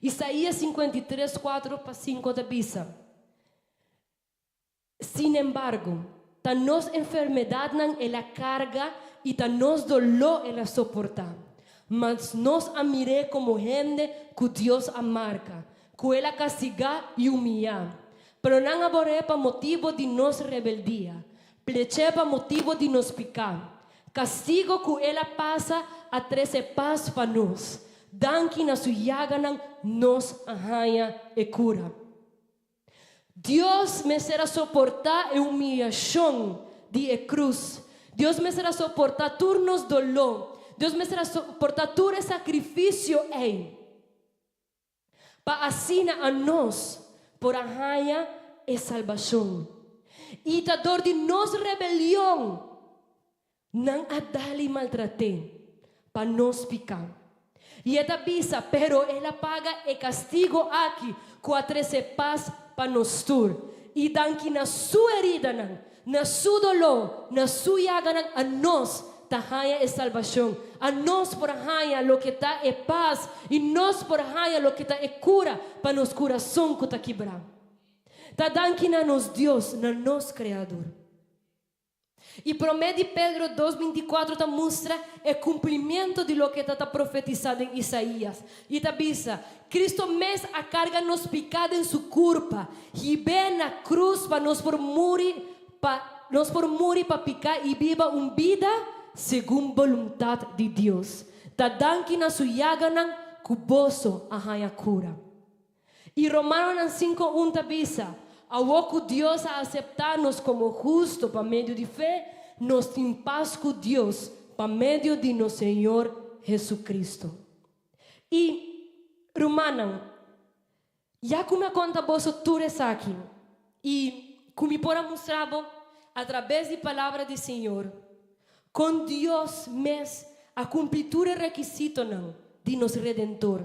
Isaías 53, 4 pa 5 ta bisa. Sinembargo, ta nos enfermedadnan el a carga i ta nos doló el a soportá. Mas nos a mir'é como hende cu Dios a marca, cu el a castigá i humiyá. Pero nan a bor'é pa motibo di nos rebeldia, plech'é pa motibo di nos picá. Castigo cu el a pasa a trece pas pa nos. Danki na su yaganan nos a haña e cura. Dios mester a soportá e humiyashon di e krus. Dios mester a soportá tur nos doló. Dios mester a soportá tur e sakrifisio ei pa asina anos por a haña e salbashon. I ta dor di nos rebelion Nan a dal i maltrat'é pa nos piká. I e ta bisa, Pero el a paga e kastigo aki ku a trese pas pa nos tur. I danki na su heridanan, na su doló, na su yaganan anos ta haña e salbashon. Anos por haña loke ta e pas i nos por haña loke ta e kura pa nos kurason ku ta kibrá. Ta danki na nos Dios, na nos Kreador. I Promé di Pedro dos 24 ta mustra e kumplimiento di loke ta ta profetisá den Isaías, i ta bisa, Cristo mes a karga nos piká den su kurpa, hib'é na krus pa nos por muri pa nos por muri pa piká i biba un bida segun boluntat di Dios. Ta danki na su yaganan ku boso a haña kura. I Romanonan 5 un ta bisa, Awor ku Dios a aseptá nos komo hustu pa medio di fe, nos tin pas ku Dios pa medio di nos Señor Hesu-Kristu. I, rumannan, Ya ku mi a konta boso tur esaki, i ku mi por a mustra bo atrabes di palabra di Señor, kon Dios mes a kumpli tur e rekisitonan di nos Redentor,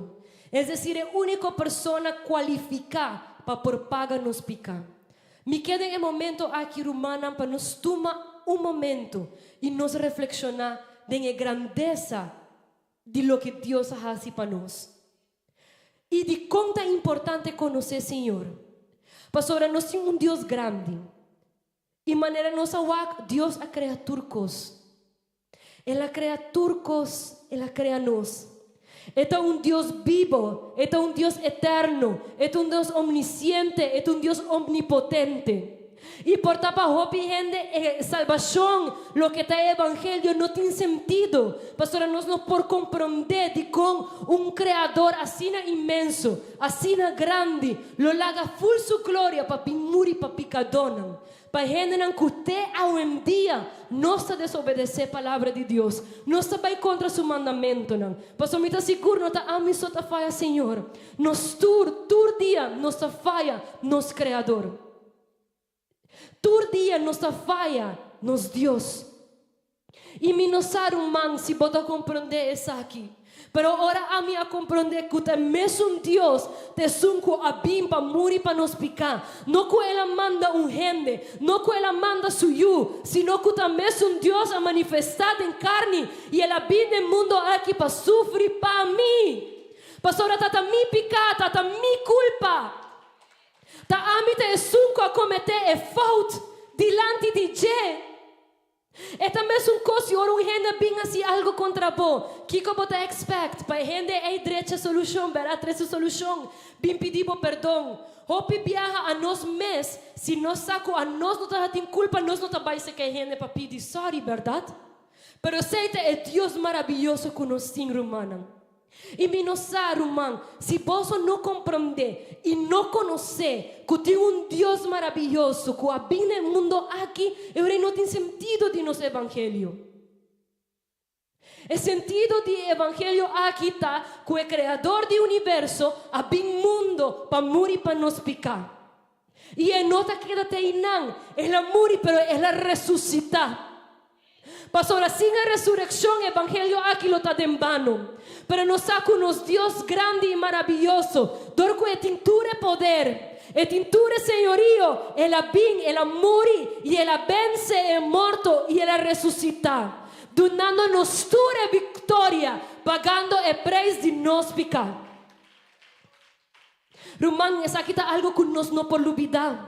es desir e úniko persona kualifiká pa por paga nos piká. Mi ke den e momento aki, rumannan, pa nos tuma un momento i nos reflekshoná den e grandesa di loke Dios a hasi pa nos. I dikon ta importante konosé Señor? Pasobra nos tin un Dios grandi. I manera nos a wak, Dios a krea tur kos. El a krea tur kos, el a krea nos. E ta un Dios bibo, e ta un Dios eterno, e ta un Dios omnisiente, e ta un Dios omnipotente. I por ta pa hopi hende e salbashon, loke ta e evangelio, no tin sentido, pasobra nos no por komprondé dikon un Kreador asina inmenso, asina grandi, lo laga ful su gloria pa bin muri pa pikadónan. Pa hendenan ku te awendia nos ta desobedesé Palabra di Dios, nos ta bai kontra su mandamentunan. Pasobra mi ta sigur no ta ami so ta faya Señor. Nos tur, tur dia nos ta faya nos Kreador. Tur dia nos ta faya nos Dios. I mi no sa ruman si bo ta komprondé esaki, pero ora ami a komprondé ku ta e mesun Dios ta esun ku a bin pa muri pa nos piká, no ku el a manda un hende, no ku el a manda su Yu, sino ku ta mesun Dios a manifestá den karni i el a bin den mundo aki pa sufri pa mi. Pasobra ta ta mi piká, ta ta mi kulpa. Ta ami ta esun ku a kometé e fout dilanti di dje. E ta mesun kos si ora un hende a bin hasi algu kontra bo, kiko bo ta expect? Pa e hende ei drecha solushon, bèrdat? Trese solushon, bin pidi bo perdon. Hopi biaha anos mes, si nos sa ku anos no ta tin kulpa, nos no ta bai seka e hende pa pidi sòri, bèrdat? Pero esei ta e Dios marabiyoso ku nos tin, rumannan. I mi no sa, ruman, si boso no komprondé i no konosé ku tin un Dios marabiyoso ku a bin na e mundo aki, e ora ei no tin sentido di nos evangelio. E sentido di e evangelio aki ta ku e Kreador di universo a bin mundo pa muri pa nos piká. I e no ta keda te einan, el a muri pero el a resusitá. Pasobra sin e resurekshon e evangelio aki lo ta den bano. Pero nos sa ku nos Dios grandi i marabiyoso, dor ku e tin tur e poder, e tin tur e señorio, el a bin, el a muri, i el a bense e morto i el a resusitá, dunando nos tur e viktoria, pagando e preis di nos piká. Ruman, esaki ta algu ku nos no por lubidá.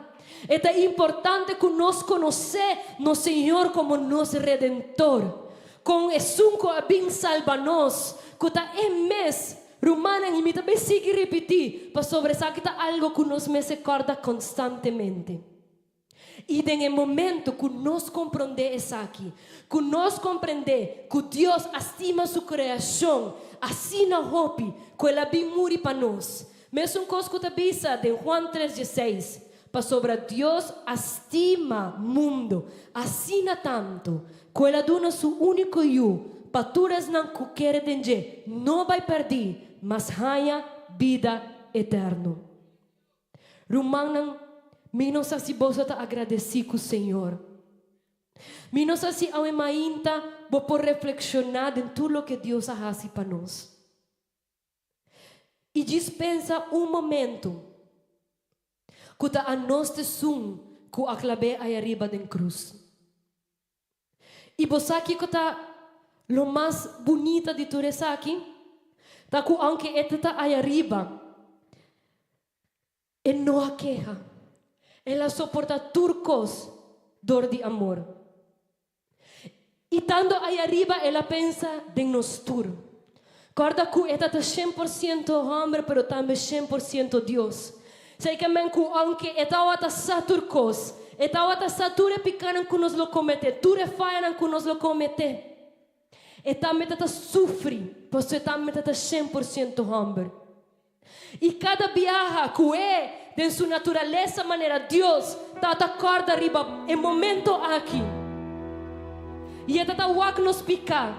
E ta importante ku nos konosé nos Señor komo nos Redentor, kon esun ku a bin salba nos, ku ta E mes. Rumannan, i mi ta bay sigui ripití, pasobra esaki ta algu ku nos mester kòrda konstantemente. I den e momento ku nos komprondé esaki, ku nos komprendé ku Dios a stima su kreashon asina hopi ku el a bin muri pa nos, mesun kos ku ta bisa den Juan tres dieseis, Pasobra Dios a stima mundo asina tantu ku el a duna su úniko Yu pa tur esnan ku kere den dje no bai pèrdí, mas haña bida eterno. Rumannan, mi no sa si boso ta agradesí ku Señor. Mi no sa si awe mainta bo por reflekshoná den tur loke Dios a hasi pa nos. I djis pensa un momentu ku ta anos t'esun ku a klab'é ayariba den krus. I bo sa kiko ta lo mas bunita di tur esaki? Ta ku aunke e ta ta aya riba, e no a keha. El a soporta tur kos dor di amor. I tando aya riba el a pensa den nos tur. Kòrda ku e ta ta 100% hòmber pero tambe 100% Dios. Esei ke men ku ounke e tawata sa tur kos, e tawata sa tur e pikanan ku nos lo kometé, tur e fayanan ku nos lo kometé, e tambe ta ta sufri pasobra e tambe ta ta 100% hòmber. I kada biaha ku e, den su naturalesa manera Dios, ta ta kòrda riba e momento aki, i e ta ta wak nos piká.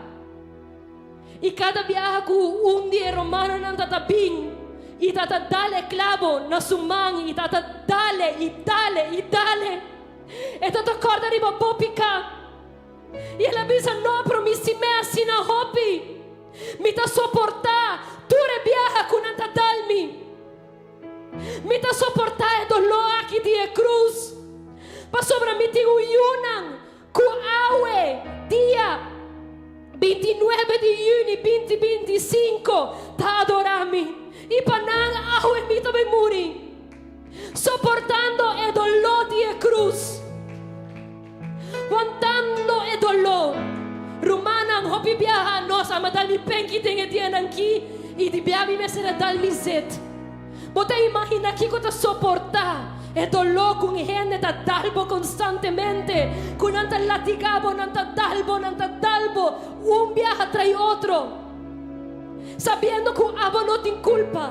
I kada biaha ku un di e romanonan ta ta bin, I tata dal e klabo na su man i tata dale i dale i dale. E tata kòrda riba bo piká. I el a bisa, No, pero mi stim'é asina hopi. Mi ta soportá tur e biaha ku nan ta dal mi. Mi ta soportá e doló aki di e krus, pasobra mi tin un yunan ku awe, dia 29 di yüni 2025, ta adorá mi. I pa nan awe mi ta bai muri, soportando e doló di e krus. Wantando e doló. Rumannan, hopi biaha nos a dal mi penki den e dianan ki i di bia mi mester a dal mi zet. Bo ta imaginá kiko ta soportá e doló ku un hende ta dal bo konstantemente, ku nan ta latigá bo, nan ta dal bo, nan ta dal bo un biaha trai otro, sabiendo ku abo no tin kulpa?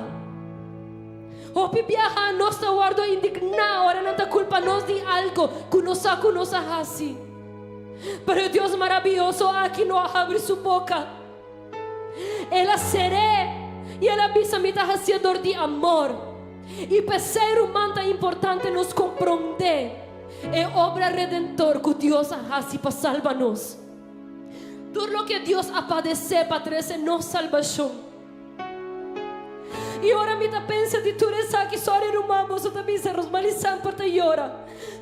Hopi biaha nos ta wòrdu indigná ora nan ta kulpa nos di algu ku nos sa ku nos a hasi. Pero e Dios maravioso aki no a habri su boka. El a ser'é i el a bisa, Mi ta hasié dor di amor. I p'esei, ruman, ta importante nos komprondé e obra redentor ku Dios a hasi pa salba nos. Tur loke Dios a padesé pa trese nos salbashon. I ora mi ta pensa di tur esaki, sorry ruman, boso ta bisa Rosmarie semper ta yora.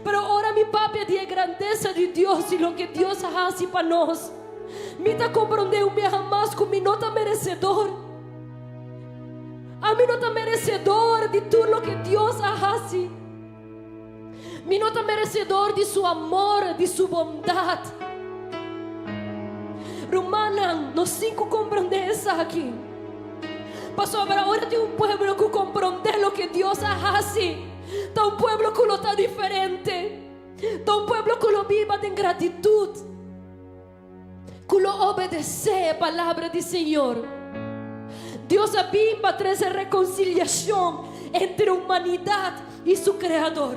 Pero ora mi papia di e grandesa di Dios i loke Dios a hasi pa nos, mi ta komprondé un biaha mas ku mi no ta meresedor. Ami no ta meresedor di tur loke Dios a hasi. Mi no ta meresedor di su amor, di su bondat. Rumannan, nos tin ku komprondé esaki. Pasobra ora tin un pueblo ku komprondé loke Dios a hasi, ta un pueblo ku lo ta diferente. Ta un pueblo ku lo biba den gratitut, ku lo obedesé e palabra di Señor. Dios a bin pa trese rekonsiliashon entre humanidat i su Kreador.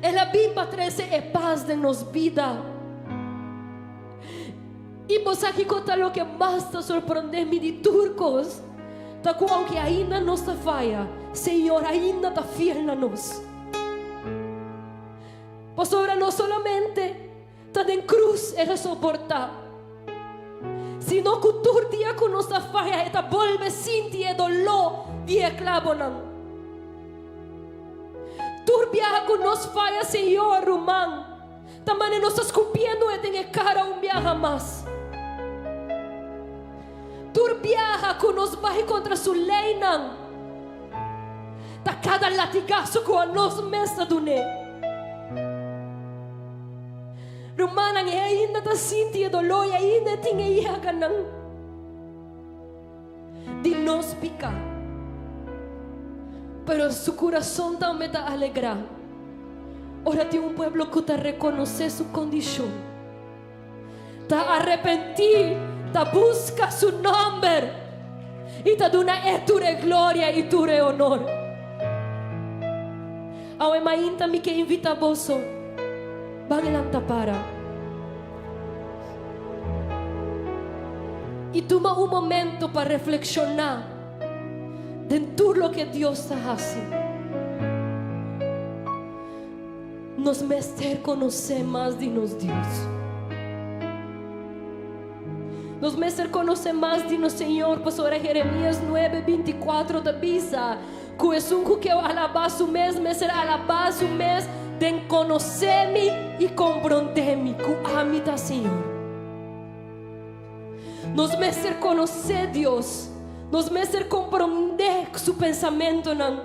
El a bin pa trese e pas den nos bida. I bo sa kiko ta loke mas ta sorprendé mi di tur kos? Ta ku ounke ainda nos ta faya, Señor ainda ta fiel na nos. Pasobra no solamente Ta den krus el a soportá. Sino ku tur dia ku nos ta faya e ta bolbe sinti e doló di e klabonan. Tur biaha ku nos faya Señor, ruman, ta manera nos ta skupiendo e den e kara un biaha mas. Tur biaha ku nos bai kontra su leinan, ta kada latigaso ku anos mes ta dun'é. Rumannan, e ainda ta sinti e doló i ainda e tin e yaganan di nos piká. Pero su kurason tambe ta alegrá ora tin un pueblo ku ta rekonosé su kondishon. Ta arepentí, ta buska su nòmber i ta duna E tur e gloria i tur e onor. Awe mainta mi ke invitá boso, ban lanta para i tuma un momento pa reflekshoná den tur loke Dios ta hasi. Nos mester konosé mas di nos Dios. Nos mester konosé mas di nos Señor, pasobra Jeremías 9, 24 ta bisa ku esun ku ke alabá su mes mester alabá su mes den konosé mi i komprondé mi, ku ami ta Señor. Nos mester konosé Dios. Nos mester komprondé su pensamentonan.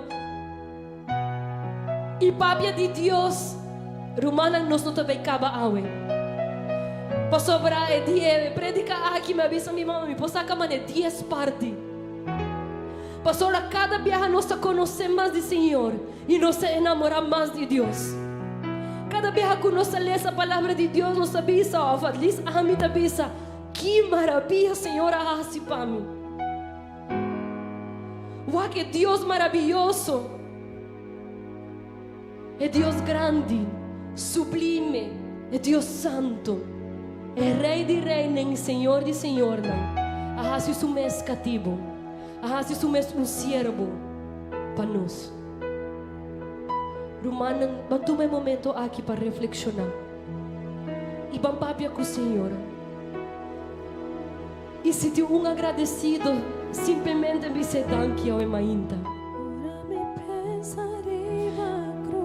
I papia di Dios, rumannan nos no ta bay caba awe. Pasobra e di e predica aki mi a bisa mi mama mi por saca mane dies parti. Pasobra cada biaha nos ta conoce mas di Señor i nos ta enamora mas di Dios. Cada biaha cu nos ta lesa palabra di Dios nos ta bisa of at least ami ta bisa, ki maravilla Señor a haci pa mi. Wak e Dios maraviyoso, e Dios grandi, sublime, e Dios santo, e Rey di reynan i Señor di señornan, a haci su mes catibo. A hasi su mes un siervo pa nos. Rumannan, ban tuma e momento aki pa reflekshoná i ban papia ku Señor. I si tin un agradesido, simplemente bis'é danki awe mainta.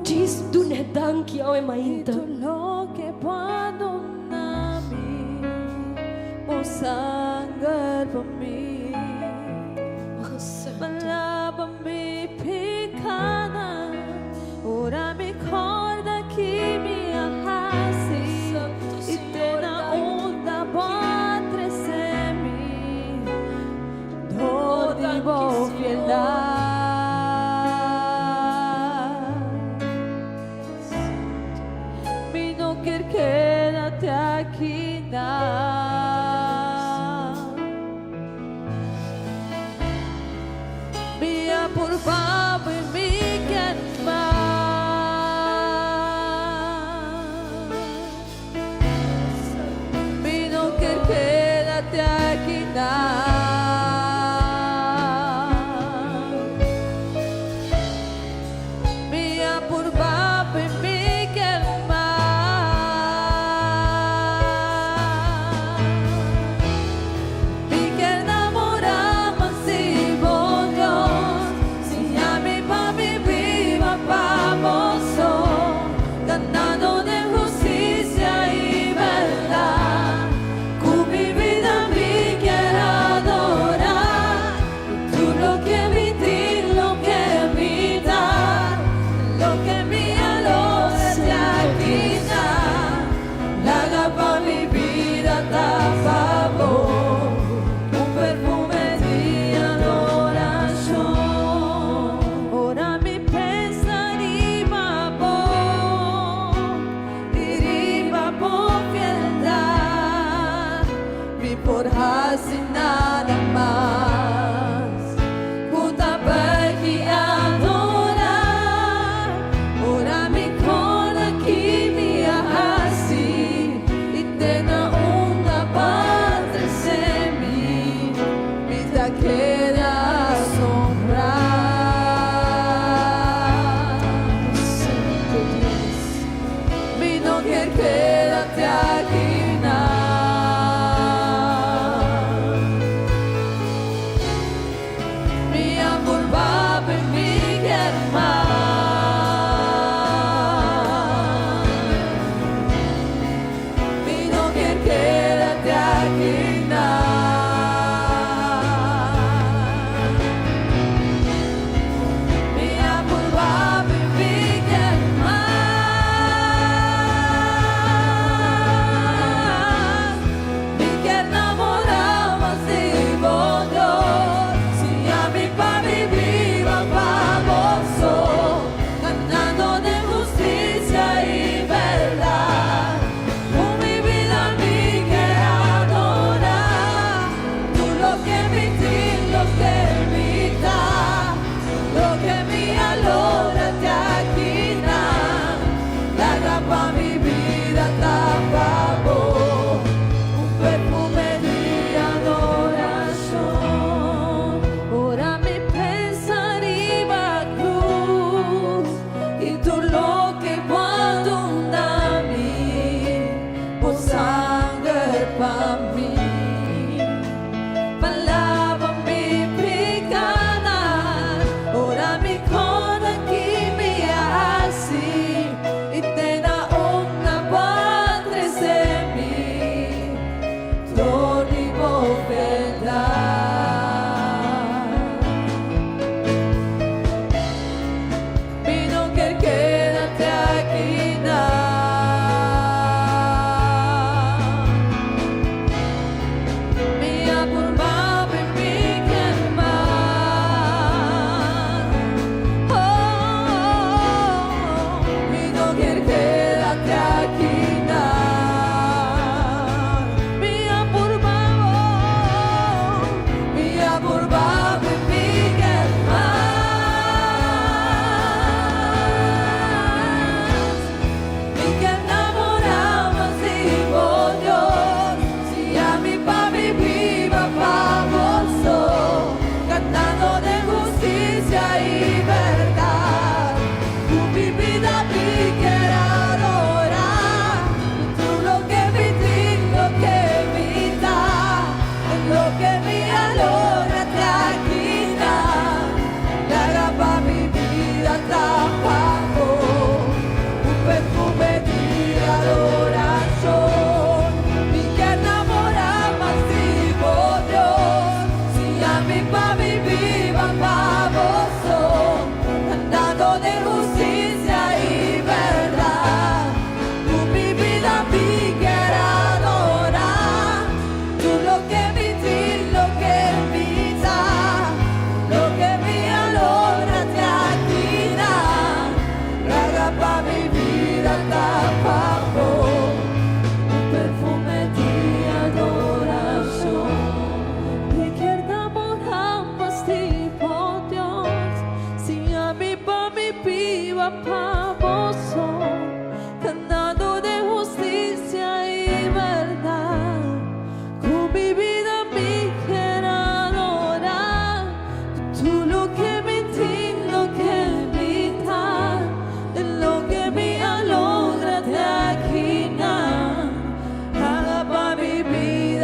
Djis dun'é danki awe mainta.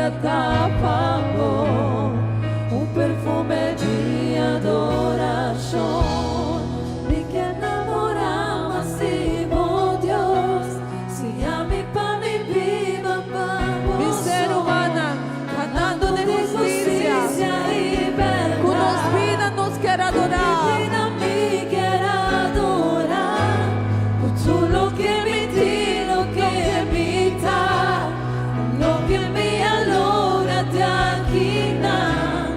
bida ta pa bo, un perfume di adorashon. Mi ke namorá mas di bo, Dios, siña mi pa mi biba pa bo. Mi ser humano, kanando den hustisia. I bèrdat. Ku nos bida nos ke adorá. Mi bida mi ke adorá. Ku tur loke mi tin, loke mi ta, loke mi a logra te akinan.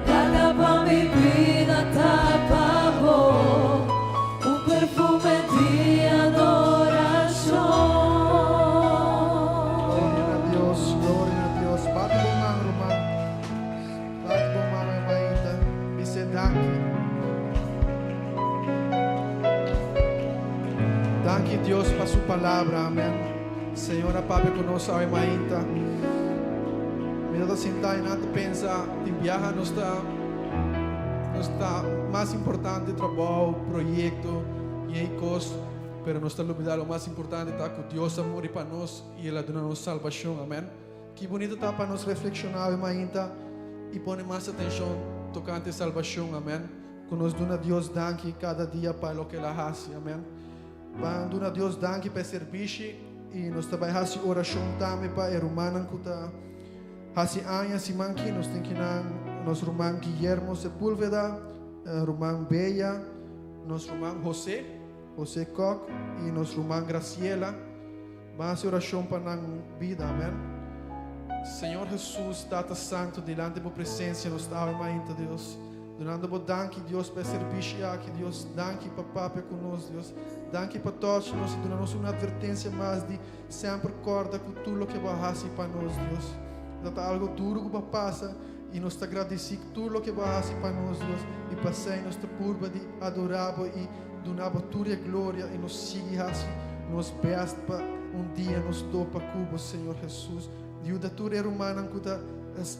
Laga pa mi bida ta pa bo, un perfume di adorashon. Gloria na Dios, gloria na Dios. Bati bo man, ruman. Bati bo man, rumanita. Bis'é danki. Danki Dios pa su palabra, amèn. Señor a papia ku nos awe mainta. Mi ta sinta i nan ta pensa, tin biaha nos ta nos ta mas importante trabou, proyekto i ei kos, pero nos ta lubidá lo mas importante ta ku Dios a muri pa nos i El a duna nos salbashon, amèn. Ki bunito ta pa nos reflekshoná awe mainta i pone mas atenshon tokante salbashon, amèn. Ku nos duna Dios danki kada dia pa loke El a hasi, amèn. Ban duna Dios danki pa e serbishi i nos ta bai hasi orashon tambe pa e rumannan ku ta hasi aña siman ki. Nos tin kinan nos ruman Guillermo Sepulveda, ruman Bella, nos ruman Jose, Jose Kok i nos ruman Graciela. Ban hasi orashon pa nan bida, amèn. Señor Jesus, Tata Santu, dilanti bo presensia nos ta awe mainta, Dios. Dunando bo danki, Dios, pa e serbishi aki, Dios. Danki pa papia ku nos, Dios. Danki pa touch nos i duna nos un atvertensia mas di semper kòrda ku tur loke bo a hasi pa nos, Dios. Ta ta algo duru ku bo a pasa i nos ta gradisí tur loke bo a hasi pa nos, Dios. I pasei nos ta purba di adorá bo i duna bo tur e gloria i nos sigui hasi nos bèst pa un dia nos topa ku bo, Señor Hesus. Yuda tur e rumannan ku ta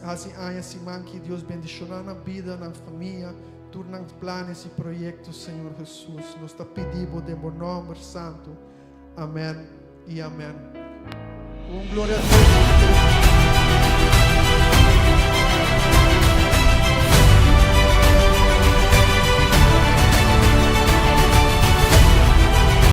hasi aña siman ki Dios bendishoná nan bida, nan famia, tur nan planes i proyekto, Señor Hesus. Nos ta pidi bo den bo nòmber santu. Amèn i amèn. Un gloria a Dios.